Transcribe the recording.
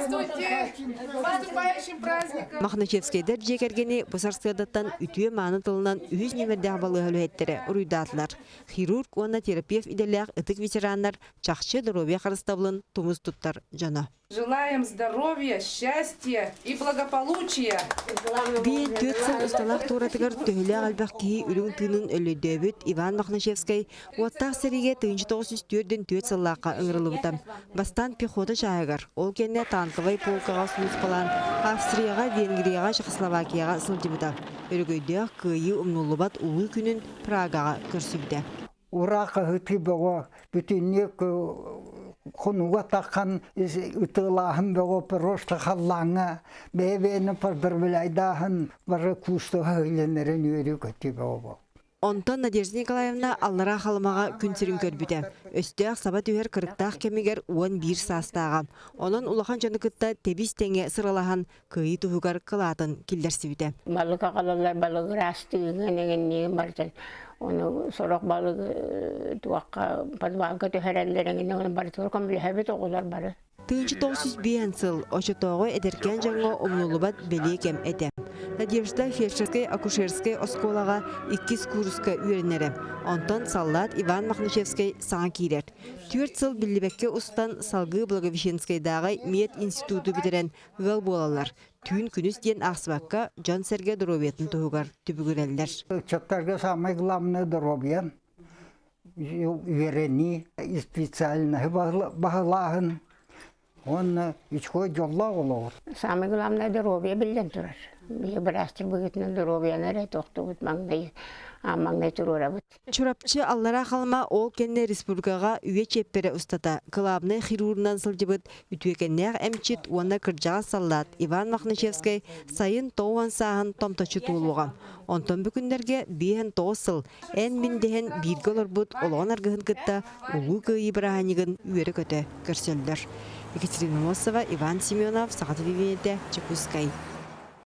Здравствуйте! С наступающим праздником! Мохначевскайдар дьиэ кэргэни бу сарсыардаттан үтүө-мааны тылынан үһүс нүөмэрдээх балыыһа үлэһиттэрэ уруйдаатылар. Хирург уонна терапевт идэлээх ытык ветераннар чахчы доруобуйа харыстабылын тумус туттар дьоно. Желаем здоровья, счастья и благополучия! Биир түөрт сыл усталаах туоратыгар төһөлөөх элбэх киһи үрүҥ тыынын өллөйдөөбүт Иван Мохначевскай уоттаах сэриигэ 1944 сыллаахха ыҥырыллыбыта. Бастаан пехота чааһыгар, ол кэннэ танковай полкаҕа сулууспалаан Австрияҕа, Венгрияҕа, Чехословакияҕа сылдьыбыта. Өрөгөйдөөх Кыайыы умнуллубат улуу күнүн Прагаҕа көрсүбүтэ. Ураа хаһытыы бөҕө бүтүннүү хонууга таххан ытыалааһын бөҕө просто халлааҥҥа бэйэ-бэйэни поздравляйдааһын бары куустуһа үлэнэрин үөрүү көтүү бөҕө буолла. Онтон Надежда Николаевна Аллараа Халымаҕа күн сирин көрбүтэ. Өстөөх саба түһэр кырыктаах кэмигэр 11 саастааҕа. Онон улахан дьону кытта тэбис-тэҥэ сыралаһан, кыайыы туһугар кылаатын киллэрсибитэ. Балык аҕалаллар балыгы ыраастыыгын эҥинниигин барытын ону сорох балыгы туохха подвалга түһэрэллэр эҥинэ ону барытыгар көмөлөһөбүт оҕолор бары. 1905 сыл очотооҕу эдэркээн дьоҥҥо умнуллубат бэлиэ кэм этэ. Надежда фельдшерскай-акушерскай оскуолаҕа иккис кууруска үөрэнэрэ. Онтон саллаат Иван Мохначевскай саҥа киирэр. Түөрт сыл биллибэккэ устан салгыы Благовещенскайдааҕы мед-институту бүтэрэн ыал буолаллар. Түүн күнүс диэн аахсыбакка дьон-сэргэ доруобуйатын туһугар түбүгүрэллэр. Ыччаттарга самое главное доруобуйа, үөрэнии, специальноһы баһылааһын уонна үчүгэй дьоллоох олоҕу. Самое главное доруобуйа биллэн турар. Биһи быраастар быһыытынан доруобуйаны эрэ тохтубут маҥнай маҥнай туруорабыт. Чурапчы Аллараа Халыма ол кэннэ республикаҕа үйэ чиэппэрэ устата кылаабынай хирурунан сылдьыбыт үтүөкэннээх эмчит уонна кырдьаҕас саллаат Иван Мохначевскай сайын 90 сааһын томточчу туолуоҕа. Онтон бу күннэргэ 59 сыл эн-мин дэһэн бииргэ олорбут олоҕун аргыһын кытта Улуу Кыайыы бырааһынньыгын үөрэ-көтө көрсөллөр. Екатерина Носова, Иван Семенов, Саха телевидениетэ, Дьокуускай.